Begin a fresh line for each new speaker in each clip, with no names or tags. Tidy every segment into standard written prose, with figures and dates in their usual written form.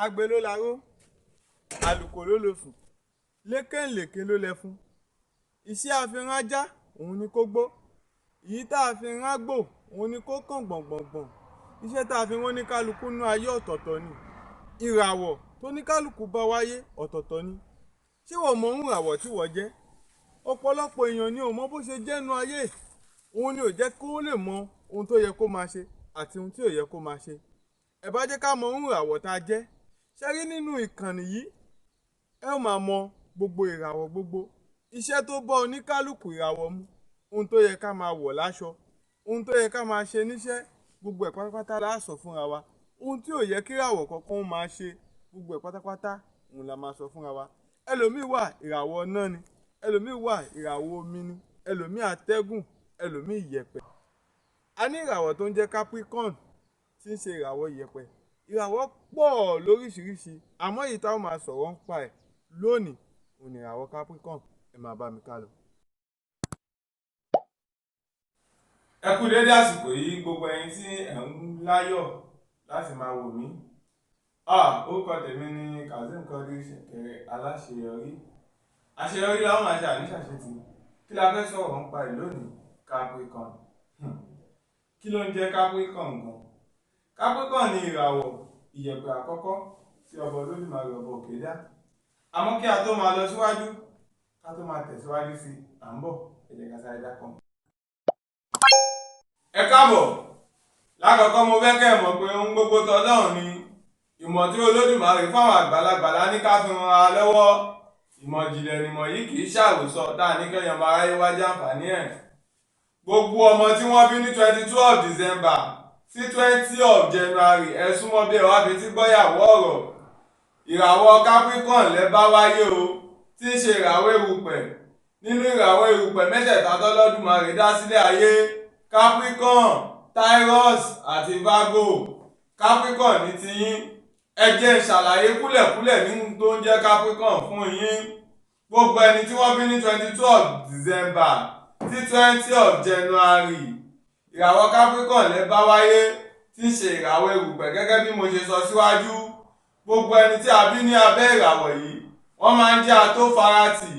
Agbe ló laró, àlùkò ló losùn, lékèǹlèké ló lẹfun. Iṣẹ́ àfihàn ajá òun ni kó gbó, èyí tá a fi rán àgbò òun ni kó kàn gbọ̀ngbọ̀ngbọ̀n. Iṣẹ́ tá a fi rán oníkálukú nú ayé ọ̀tọ̀ọ̀tọ̀ ni. Ìràwọ̀ tó ní kálukú bá wáyé ọ̀tọ̀ọ̀tọ̀ ni. Ṣé ìwọ mọ irú ìràwọ̀ tí ìwọ jẹ́? Ọ̀pọ̀lọpọ̀ èèyàn ni ò mọ bó ṣe jẹ́ nú ayé, òun ni ò jẹ́ kó lè mọ ohun tó yẹ kó máa ṣe àti ohun tí ò yẹ kó máa ṣe. Ẹ bá jẹ́ ká mọ irú ìràwọ̀ tá a jẹ́. Ṣé rí nínú ìkànnì yìí, ẹ ó máa mọ gbogbo ìràwọ̀ gbogbo, iṣẹ́ tó bá oníkálukú ìràwọ̀ mu, ohun tó yẹ ká máa wọ̀ láṣọ, ohun tó yẹ ká máa ṣe níṣẹ́, gbogbo ẹ̀ pátápátá la sọ fúnra wa. Ohun tí ò yẹ kí ìràwọ̀ kankan ó máa ṣe, gbogbo ẹ̀ pátápátá òun la máa sọ fúnra wa. Ẹlòmíì wà ìràwọ̀ iná ni, ẹlòmíì wà ìràwọ̀ omi ni, ẹlòmíì atẹ́gùn, ẹlòmíì ìyẹ̀pẹ̀. A ní ìràwọ̀ tó ń jẹ́ Capricorn tí ń ṣe ìràwọ̀ ìyẹ̀pẹ̀. Ìràwọ̀ pọ̀ lóríṣiríṣi, àmọ́ èyí tá a máa sọ̀rọ̀ ń pa ẹ̀ lónìí òun ni ìràwọ̀ Capricorn. Ẹ máa bá mi ká lọ.
Ẹ kú dédé àsìkò yìí gbogbo ẹ̀yin tí ẹ̀ ń láyọ̀ láti máa wò mí. Orúkọ tèmi ni Kazeem Quadri Ṣẹ̀kẹ̀rẹ̀ Aláṣeyọrí. Àṣeyọrí la ó máa ṣe àníṣàṣetì. Kí la fẹ́ sọ̀rọ̀ ń pa ẹ̀ lónìí? Capricorn. Kí ló ń jẹ́ Capricorn gan? Capricorn ni ìràwọ̀ ìyẹ̀pẹ̀ àkọ́kọ́ tí ọba Olódùmarè ọba òkè dá. Àmọ́ kí a tó máa lọ síwájú, ká tó máa tẹ̀síwájú sí i, à ń bọ̀, ẹ jẹ́ ká sáré dá kan. Ẹ káàbọ̀. Lákọ̀ọ́kọ́ mo fẹ́ kẹ́ ẹ mọ̀ pé ohun gbogbo tọlọ́run ni. Ìmọ̀ tí Olódùmarè fáwọn àgbàlagbà la ní ká fi ran ara lọ́wọ́. Ìmọ̀ ìjìnlẹ̀ nìmọ̀ yìí kì í ṣàròsọ tá a ní kẹ́yàn ọmọ aráyé wá jàǹfààní ẹ̀. Gbogbo ọmọ tí wọ́n bí ní 22 of December sí 20 of January, ẹ súnmọ́ bí ẹ wá fi tí gbọ́yàwó ọ̀rọ̀. Ìràwọ̀ Capricorn lẹ bá wáyé o, tí ń ṣe ìràwọ̀ erùpẹ̀. Nínú ìràwọ̀ erùpẹ̀ mẹ́tẹ̀ẹ̀ta tọ́lọ́dùmarè dá sílẹ̀ ayé, Capricorn, Taurus àti Virgo. Capricorn ní tiyín. Ẹ jẹ́ n ṣàlàyé kúlẹ̀kúlẹ̀ nínú tó ń jẹ́ Capricorn fún yín. Gbogbo ẹni tí wọ́n bí ní 22 of December sí 20 of January, ìràwọ̀ Capricorn lẹ bá wáyé, tí ń ṣe ìràwọ̀ erùpẹ̀ gẹ́gẹ́ bí mo ṣe sọ síwájú. Gbogbo ẹni tí a bí ní abẹ́ ìràwọ̀ yìí, wọ́n máa ń jẹ́ atófaratì,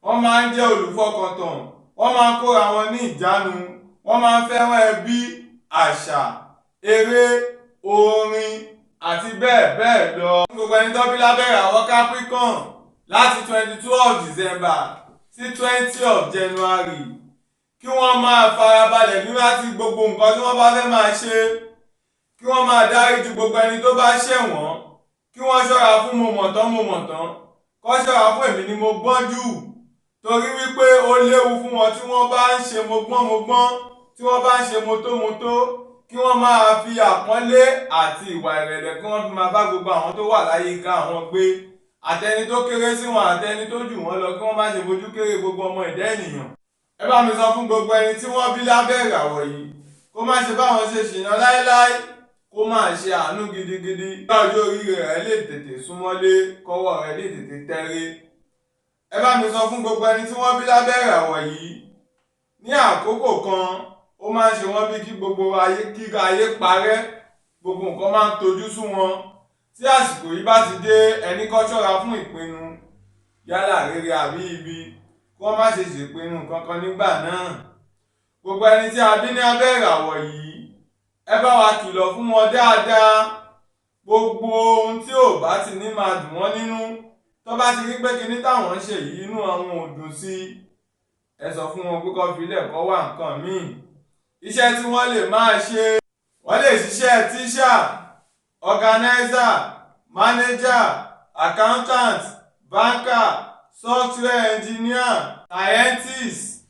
wọ́n máa ń jẹ́ olùfọkàntàn, wọ́n máa ń kóra wọn ní ìjánu, wọ́n máa ń fẹ́ràn ẹbí, àṣà, eré, orin àti bẹ́ẹ̀ bẹ́ẹ̀ lọ. Gbogbo ẹni tó bí lábẹ́ ìràwọ̀ Capricorn láti 22 of December sí 20 of January, kí wọ́n máa farabalẹ̀ ní láti gbogbo nǹkan tí wọ́n bá fẹ́ máa ṣe, kí wọ́n máa dáríjì gbogbo ẹni tó bá ṣẹ̀ wọ́n, kí wọ́n ṣọ́ra fún mo mọ̀ tán mo mọ̀ tán, kó ṣọ́ra fún èmi ni mo gbọ́n jù, torí wípé ó léwu fún wọn tí wọ́n bá ń ṣe mo gbọ́n mo gbọ́n, tí wọ́n bá ń ṣe mo tó mo tó, kí wọ́n máa fi àpọ́nlé àti ìwà ìrẹ̀lẹ̀ kí wọ́n fi máa bá gbogbo àwọn tó wà láyìíká àwọn gbé, àtẹni tó kéré sí wọn àtẹni tó jù wọ́n lọ, kí wọ́n má ṣe fojú kéré gbogbo ọmọ ẹ̀dá ènìyàn. Ẹ bá mi sọ fún gbogbo ẹni tí wọ́n bí lábẹ́ ìràwọ̀ yìí kó má ṣe báwọn ṣe ṣìnà láéláé, kó máa ṣe àánú gidigidi, kí ọjọ́ orí rẹ̀ lè tètè súnmọ́lé, kọ́wọ́ rẹ̀ lè tètè tẹ́rẹ́. Ẹ bá mi sọ fún gbogbo ẹni tí wọ́n bí lábẹ́ ìràwọ̀ yìí, ní àkókò kan ó máa ń ṣe wọ́n bí kí gbogbo ayé kíka ayé parẹ́, gbogbo nǹkan máa ń tojú sú wọn. Tí àsìkò yìí bá ti dé, ẹni kó ṣọ́ra fún ìpinnu, yálà rere àbí ibi, kí wọ́n má ṣe ṣèpinnu kankan nígbà náà. Gbogbo ẹni tí a bí ní abẹ́ ìràwọ̀ yìí, ẹ bá wa kìlọ̀ fún wọn dáadáa. Gbogbo ohun tí ò bá ti ní máa dùn wọ́n nínú, tó bá ti rí pé kinní táwọn ń ṣe yìí inú àwọn ò dùn sí i, ẹ sọ fún wọn pé kó fi ilẹ̀ kó wá nǹkan míì. Iṣẹ́ tí wọ́n lè máa ṣe, wọ́n lè ṣiṣẹ́ tíṣà, organizer, manager, accountant, banker, software engineer, scientist,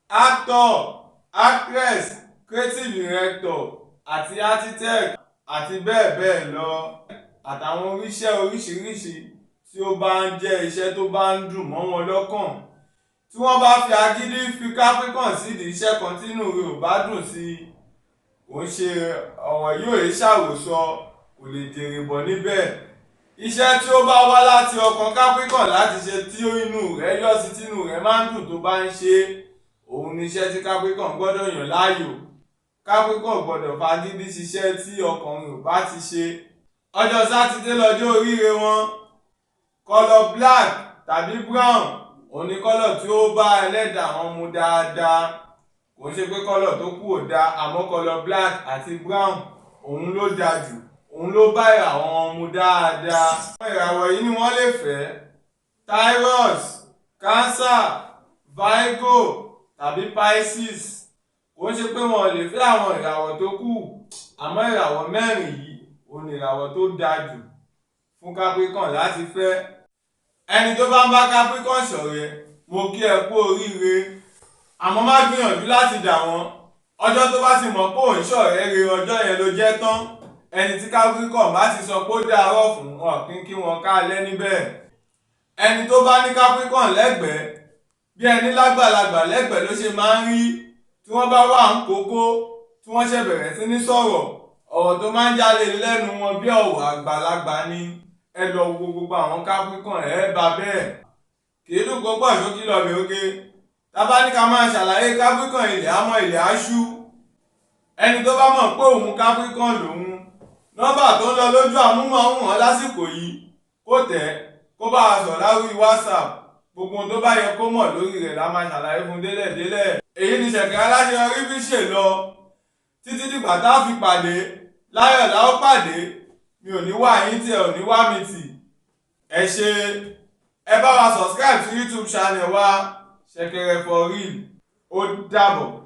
actor, actress, creative director àti architect àti bẹ́ẹ̀ bẹ́ẹ̀ lọ, àtàwọn oríṣẹ́ oríṣiríṣi tí ó bá ń jẹ́ iṣẹ́ tó bá ń dùn mọ́ wọn lọ́kàn. Tí wọ́n bá fi agídí fi Capricorn sídìí iṣẹ́ kan tínú rẹ̀ ò bá dùn sí i, kò ń ṣe ọ̀rọ̀ yóò yé ṣàròsọ, kò lè jèrè bọ̀ níbẹ̀. Iṣẹ́ tí ó bá wá láti ọkàn Capricorn láti ṣe tí inú rẹ̀ yọ sí, tínú rẹ̀ máa ń dùn tó bá ń ṣe, òun ni iṣẹ́ tí Capricorn gbọ́dọ̀ yàn láàyò. Capricorn gbọ́dọ̀ fagídí ṣiṣẹ́ tí ọkàn rẹ̀ ò bá ti ṣe. Ọjọ́ Sátidé lọ́jọ́ oríire wọn. Kọ́lọ̀ black tàbí brown òun ni kọ́lọ̀ tí ó bá ẹlẹ́dàá wọn mu dáadáa. Kò ń ṣe pé kọ́lọ̀ tó kù ò dáa, àmọ́ kọ́lọ̀ black àti brown òun ló dáa jù, òun ló bá ìràwọ̀ wọn mu dáadáa. Àwọn ìràwọ̀ yìí ni wọ́n lè fẹ́: Taurus, Cancer, Virgo tàbí Pisces. Kò ń ṣe pé wọn ò lè fẹ́ àwọn ìràwọ̀ tó kù, àmọ́ ìràwọ̀ mẹ́rin yìí òun ni ìràwọ̀ tó dáa jù fún Capricorn láti fẹ́. Ẹni tó bá ń bá Capricorn ṣọ̀rẹ́, mo kí ẹ kú oríire, àmọ́ má gbìyànjú láti dà wọ́n. Ọjọ́ tó bá ti mọ̀ pé òun ṣọ̀rẹ́ re, ọjọ́ yẹn ló jẹ́ tán. Ẹni tí Capricorn bá ti sọ pé ó dàárọ̀ fún wọn, kí kí wọn ká alẹ́ níbẹ̀. Ẹni tó bá ní Capricorn lẹ́gbẹ̀ẹ́, bí ẹni lágbàlagbà lẹ́gbẹ̀ẹ́ ló ṣe máa ń rí. Tí wọ́n bá wà ń kókó, tí wọ́n ṣẹ̀ bẹ̀rẹ̀ sí ní sọ̀rọ̀, ọ̀rọ̀ tó máa ń jáde lẹ́nu wọn bí ọ̀rọ̀ àgbàlagbà ni. Ẹ lọ wo gbogbo àwọn Capricorn, ẹ bá bẹ́ẹ̀. Kì í dùn kó pọ̀ sókí lọ́bẹ̀ oge. Tábà ní ká máa ṣàlàyé Capricorn, ilẹ̀ àmọ́ ilẹ̀ aṣú. Ẹni tó bá mọ̀ pé òun Capricorn lòun, nọ́mbà tó ń lọ lójú àmúmọ̀ọ́hùn lásìkò yìí, kó tẹ̀ kó bá a sọ̀rọ̀ lórí WhatsApp. Gbogbo ohun tó bá yẹ kó mọ̀ lórí rẹ̀ la máa ṣàlàyé fún délẹ̀délẹ̀. Èyí ni Ṣẹ̀kẹ̀rẹ̀ Aláṣeyọrí fi ṣe lọ títí dìgbà tá a fi pàdé láyọ̀. La ó pàdé. Mi ò ní wá yín tí ẹ ò ní wá mi tì. Ẹ ṣé, ẹ bá wa subscribe sí YouTube channel wa, Ṣẹ̀kẹ̀rẹ̀ for Real. Ó dàbọ̀.